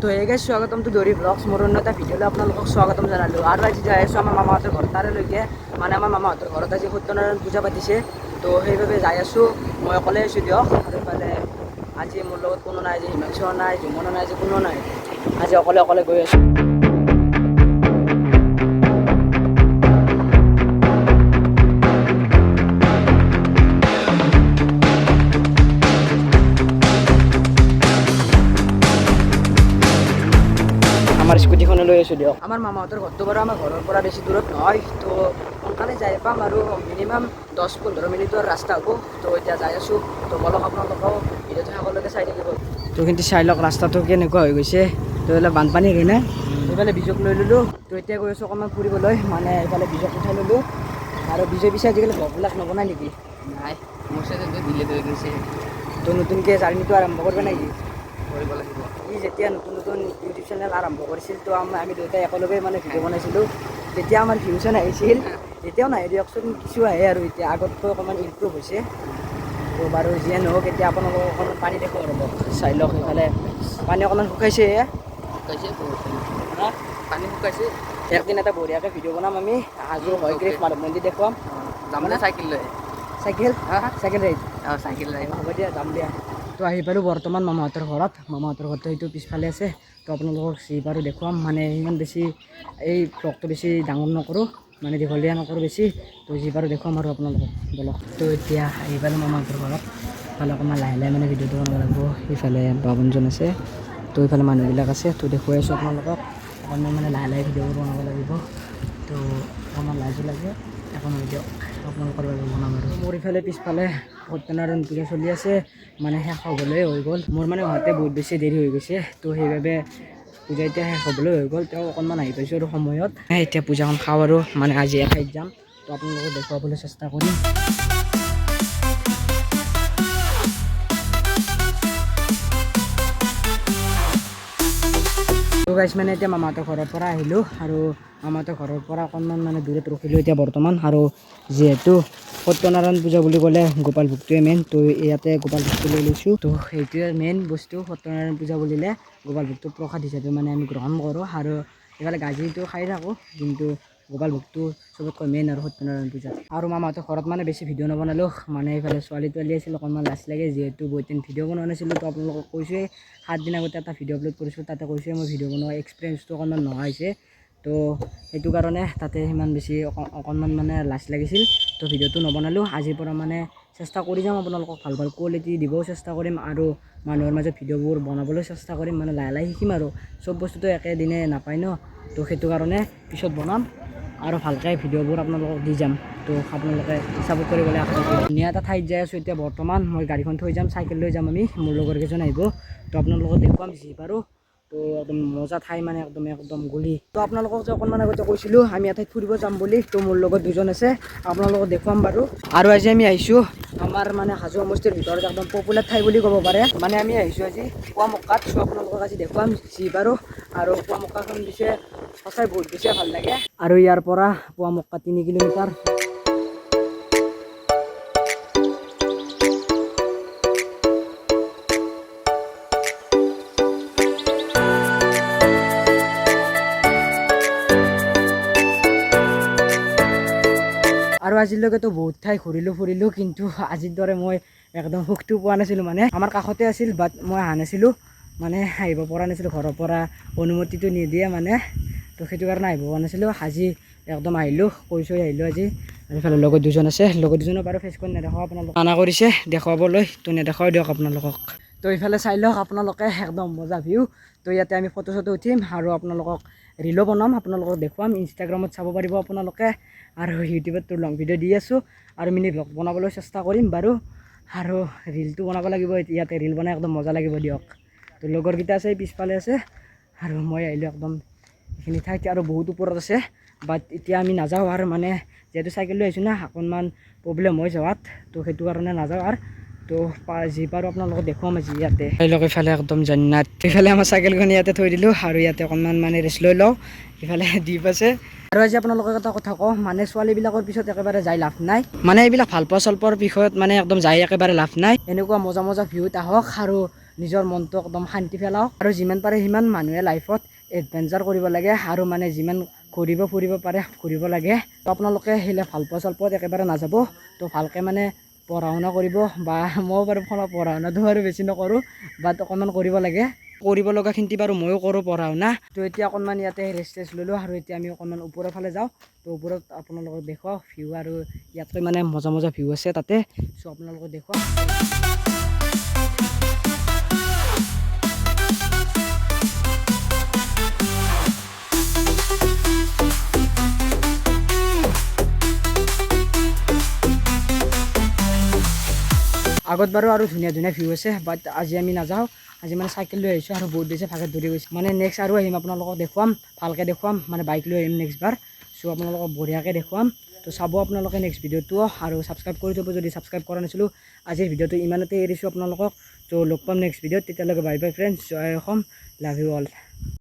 তো এই গাইজ, স্বাগতম টু দৰি ব্লগছ। মোৰ অন্য এটা ভিডিঅ'লৈ আপোনালোকক স্বাগতম জনালোঁ। আৰু আজি যাই আছোঁ আমাৰ মামাহঁতৰ ঘৰ তাৰেলৈকে। মানে আমাৰ মামাহঁতৰ ঘৰত আজি সত্যনাৰায়ণ পূজা পাতিছে, তো সেইবাবে যাই আছোঁ। মই অকলে আছোঁ দিয়ক। আৰু ইফালে আজি মোৰ লগত কোনো নাই, আজি হিমাংশু নাই, জুমনো নাই, আজি কোনো নাই। আজি অকলে অকলে গৈ আছোঁ। আমাৰ স্কুটিখনো লৈ আছোঁ দিয়ক। আমাৰ মামাহঁতৰ ঘৰটো বাৰু আমাৰ ঘৰৰ পৰা বেছি দূৰত নহয়, তো সোনকালে যাই পাম আৰু মিনিমাম 10-15 মিনিটৰ ৰাস্তা হ'ব। তো এতিয়া যাই আছোঁ, তো বলক, আপোনালোকেও ভিডিঅ'টো শেষলৈকে চাই থাকিব। তো কিন্তু চাই লওক ৰাস্তাটো কেনেকুৱা হৈ গৈছে। তো এইবিলাক বানপানী হয় নে। এইফালে বিজক লৈ ল'লোঁ। তো এতিয়া গৈ আছোঁ অকণমান ফুৰিবলৈ, মানে এইফালে বিজক উঠাই ল'লোঁ। আৰু বিজয় পিছে আজিকালি ভ্লগবিলাক নবনাই নেকি? নাই, মোৰ চেনেলটো ডিলিট হৈ গৈছে। তো নতুনকৈ জাৰ্ণিটো আৰম্ভ কৰিব নেকি? কৰিব লাগিব। ই যেতিয়া নতুন নতুন ইউটিউব চেনেল আৰম্ভ কৰিছিল, তো আমি দুয়োটাই একেলগে মানে ভিডিঅ' বনাইছিলোঁ। তেতিয়া আমাৰ ভিউচো নাহিছিল, এতিয়াও নাহে দিয়কচোন, কিছু আহে। আৰু এতিয়া আগতকৈ অকণমান ইম্প্ৰুভ হৈছে। তো বাৰু যিয়ে নহওক, এতিয়া আপোনালোকক অকণমান পানী দেখুৱাম, ৰ'ব। চাই লওক, সেইফালে পানী অকণমান শুকাইছে। শুকাইছে বহুতখিনি, পানী শুকাইছে। একদিন এটা বঢ়িয়াকৈ ভিডিঅ' বনাম আমি। হাজো হয়গ্ৰীৱ মাধৱ মন্দিৰ দেখুৱাম। যাম নে চাইকেল লৈ? চাইকেল। হা? Cycle ride. অঁ, চাইকেল লৈ। হ'ব দিয়া, যাম দিয়া। তো আহি পালোঁ বৰ্তমান মামাহঁতৰ ঘৰত। মামাহঁতৰ ঘৰটো সেইটো পিছফালে আছে। তো আপোনালোকক যি পাৰোঁ দেখুৱাম। মানে ইমান বেছি এই ভ্লগটো বেছি ডাঙৰ নকৰোঁ, মানে দীঘলীয়া নকৰোঁ বেছি। তো যি পাৰোঁ দেখুৱাম আৰু আপোনালোকক, বলক। তো এতিয়া আহি পালোঁ মামাহঁতৰ ঘৰত। ইফালে অকণমান লাহে লাহে মানে ভিডিঅ'টো বনাব লাগিব। ইফালে বামুণজন আছে, তো ইফালে মানুহবিলাক আছে। তো দেখুৱাই আছোঁ আপোনালোকক। অকণমান মানে লাহে লাহে ভিডিঅ'বোৰ বনাব লাগিব, তো অকণমান লাজো লাগে। একো নহয় দিয়ক, আপোনালোকৰ বাবে বনাম। আৰু মোৰ ইফালে পিছফালে সত্যনাৰায়ণ পূজা চলি আছে, মানে শেষ হ'বলৈ হৈ গ'ল। মোৰ মানে অহাতে বহুত বেছি দেৰি হৈ গৈছে, তো সেইবাবে পূজা এতিয়া শেষ হ'বলৈ হৈ গ'ল। তেওঁ অকণমান আহি পাইছোঁ আৰু সময়ত। এতিয়া পূজাখন খাওঁ আৰু মানে আজি এঠাইত যাম, তো আপোনালোকক দেখুৱাবলৈ চেষ্টা কৰিম। তো গাইছ, মানে এতিয়া মামাহঁতৰ ঘৰৰ পৰা আহিলোঁ আৰু মামাহঁতৰ ঘৰৰ পৰা অকণমান মানে দূৰত ৰখিলোঁ এতিয়া বৰ্তমান। আৰু যিহেতু সত্যনাৰায়ণ পূজা বুলি ক'লে গোপাল ভোগটোৱে মেইন, তো ইয়াতে গোপাল ভোগটো লৈ লৈছোঁ। তো সেইটোৱে মেইন বস্তু, সত্যনাৰায়ণ পূজা বুলিলে গোপাল ভোগটো প্ৰসাদ হিচাপে মানে আমি গ্ৰহণ কৰোঁ। আৰু এইফালে গাজিটো খাই থাকোঁ, কিন্তু গোপাল ভোগটো চবতকৈ মেইন আৰু সত্যনাৰায়ণ পূজাত। আৰু মামাহঁতৰ ঘৰত মানে বেছি ভিডিঅ' নবনালোঁ, মানে এইফালে ছোৱালী তোৱালী আছিল, অকণমান লাজ লাগে, যিহেতু বহুত দিন ভিডিঅ' বনোৱা নাছিলোঁ। তো আপোনালোকক কৈছোঁৱেই, 7 দিন আগতে এটা ভিডিঅ' আপলোড কৰিছোঁ, তাতে কৈছোঁৱে মই ভিডিঅ' বনোৱা এক্সপিৰিয়েঞ্চটো অকণমান নোহোৱা হৈছে। তো সেইটো কাৰণে তাতে সিমান বেছি অকণমান মানে লাজ লাগিছিল, তো ভিডিঅ'টো নবনালোঁ। আজিৰ পৰা মানে চেষ্টা কৰি যাম, আপোনালোকক ভাল ভাল কোৱালিটি দিবও চেষ্টা কৰিম আৰু মানুহৰ মাজত ভিডিঅ'বোৰ বনাবলৈ চেষ্টা কৰিম। মানে লাহে লাহে শিকিম আৰু চব বস্তুটো একেদিনে নাপায় ন। তো সেইটো কাৰণে পিছত বনাম আৰু ভালকৈ ভিডিঅ'বোৰ আপোনালোকক দি যাম। তো আপোনালোকে ছাপোৰ্ট কৰিবলৈ আশা থাকিল। ধুনীয়া এটা ঠাইত যাই আছোঁ এতিয়া বৰ্তমান। মই গাড়ীখন থৈ যাম, চাইকেল লৈ যাম আমি, মোৰ লগৰ কেইজন আহিব। তো আপোনালোকক দেখুৱাম যি পাৰোঁ। তো একদম মজা ঠাই, মানে একদম একদম গলি। তো আপোনালোকক যে অকণমান আগতে কৈছিলোঁ আমি এঠাইত ফুৰিব যাম বুলি, তো মোৰ লগত দুজন আছে, আপোনালোকক দেখুৱাম বাৰু। আৰু আজি আমি আহিছোঁ আমাৰ মানে হাজো সমষ্টিৰ ভিতৰত একদম পপুলাৰ ঠাই বুলি ক'ব পাৰে। মানে আমি আহিছোঁ আজি পোৱামক্কাত। চ' আপোনালোকক আজি দেখুৱাম যি পাৰোঁ। আৰু পোৱামক্কাখন পিছে সঁচাই বহুত বেছিয়ে ভাল লাগে। আৰু ইয়াৰ পৰা পোৱামক্কা 3 কিলোমিটাৰ। আৰু আজিলৈকেতো বহুত ঠাই ঘূৰিলোঁ ফুৰিলোঁ, কিন্তু আজিৰ দৰে মই একদম সুখটো পোৱা নাছিলোঁ। মানে আমাৰ কাষতে আছিল, বাট মই অহা নাছিলোঁ, মানে আহিব পৰা নাছিলোঁ, ঘৰৰ পৰা অনুমতিটো নিদিয়ে মানে। তো সেইটো কাৰণে আহিব পৰা নাছিলোঁ। আজি একদম আহিলোঁ, কৈ চৈ আহিলোঁ আজি। আৰু ইফালে লগত দুজন আছে, লগত দুজনৰ বাৰু ফেচখন নেদেখাওঁ আপোনালোকক, মানা কৰিছে দেখুৱাবলৈ, তো নেদেখাওঁ দিয়ক আপোনালোকক। তো ইফালে চাই লওক আপোনালোকে, একদম মজা ভিউ। তো ইয়াতে আমি ফটো চটো উঠিম আৰু আপোনালোকক ৰিলো বনাম, আপোনালোকক দেখুৱাম। ইনষ্টাগ্ৰামত চাব পাৰিব আপোনালোকে আৰু ইউটিউবততো লং ভিডিঅ' দি আছোঁ আৰু মিনি ভ্লগ বনাবলৈ চেষ্টা কৰিম বাৰু। আৰু ৰিলটো বনাব লাগিব, ইয়াতে ৰিল বনাই একদম মজা লাগিব দিয়ক। তো লগৰকেইটা আছে, পিছফালে আছে আৰু মই আহিলোঁ একদম এইখিনি ঠাইত। আৰু বহুত ওপৰত আছে, বাট এতিয়া আমি নাযাওঁ আৰু, মানে যিহেতু চাইকেল লৈ আহিছোঁ না, অকণমান প্ৰব্লেম হৈ যোৱাত, তো সেইটো কাৰণে নাযাওঁ আৰু। তো যি পাৰোঁ আপোনালোকক দেখুৱাম আজি ইয়াতে। লওক, ইফালে একদম জান্নাত। ইফালে আমাৰ চাইকেলখন ইয়াতে থৈ দিলোঁ আৰু ইয়াতে অকণমান মানে ৰেষ্ট লৈ লওঁ। ইফালে দ্বীপ আছে। আৰু আজি আপোনালোকক এটা কথা কওঁ, মানে ছোৱালীবিলাকৰ পিছত একেবাৰে যাই লাভ নাই। মানে এইবিলাক ভালপোৱা চালপোৱাৰ বিষয়ত মানে একদম যাই একেবাৰে লাভ নাই। এনেকুৱা মজা মজা ভিউত আহক আৰু নিজৰ মনটো একদম শান্তি পেলাওক। আৰু যিমান পাৰে সিমান মানুহে লাইফত এডভেঞ্চাৰ কৰিব লাগে আৰু মানে যিমান ঘূৰিব ফুৰিব পাৰে ঘূৰিব লাগে। তো আপোনালোকে সেইলে ভালপোৱা চালপোৱাত একেবাৰে নাযাব। তো ভালকৈ মানে পঢ়া শুনা কৰিব, বা ময়ো বাৰু পঢ়া শুনাটো বাৰু বেছি নকৰোঁ, বাট অকণমান কৰিব লাগে। কৰিব লগাখিনি বাৰু ময়ো কৰোঁ পঢ়া শুনা। তো এতিয়া অকণমান ইয়াতে ৰেষ্ট চেষ্ট ল'লোঁ আৰু এতিয়া আমি অকণমান ওপৰৰ ফালে যাওঁ। তো ওপৰত আপোনালোকক দেখুৱাওঁ ভিউ, আৰু ইয়াতকৈ মানে মজা মজা ভিউ আছে তাতে। চ' আপোনালোকক দেখুৱাম। আগত বাৰু আৰু ধুনীয়া ধুনীয়া ভিউ আছে, বাট আজি আমি নাযাওঁ। আজি মানে চাইকেল লৈ আহিছোঁ আৰু বহুত বেছি ভাগত ধৰি গৈছে। মানে নেক্সট আৰু আহিম, আপোনালোকক দেখুৱাম, ভালকৈ দেখুৱাম, মানে বাইক লৈ আহিম নেক্সট বাৰ। চ' আপোনালোকক বঢ়িয়াকৈ দেখুৱাম। তো চাব আপোনালোকে নেক্সট ভিডিঅ'টো আৰু ছাবস্ক্ৰাইব কৰি থ'ব যদি ছাবস্ক্ৰাইব কৰা নাছিলোঁ। আজিৰ ভিডিঅ'টো ইমানতে এৰিছোঁ আপোনালোকক। ত' লগ পাম নেক্সট ভিডিঅ'ত, তেতিয়ালৈকে bye bye friends, Jay Assam, love you all.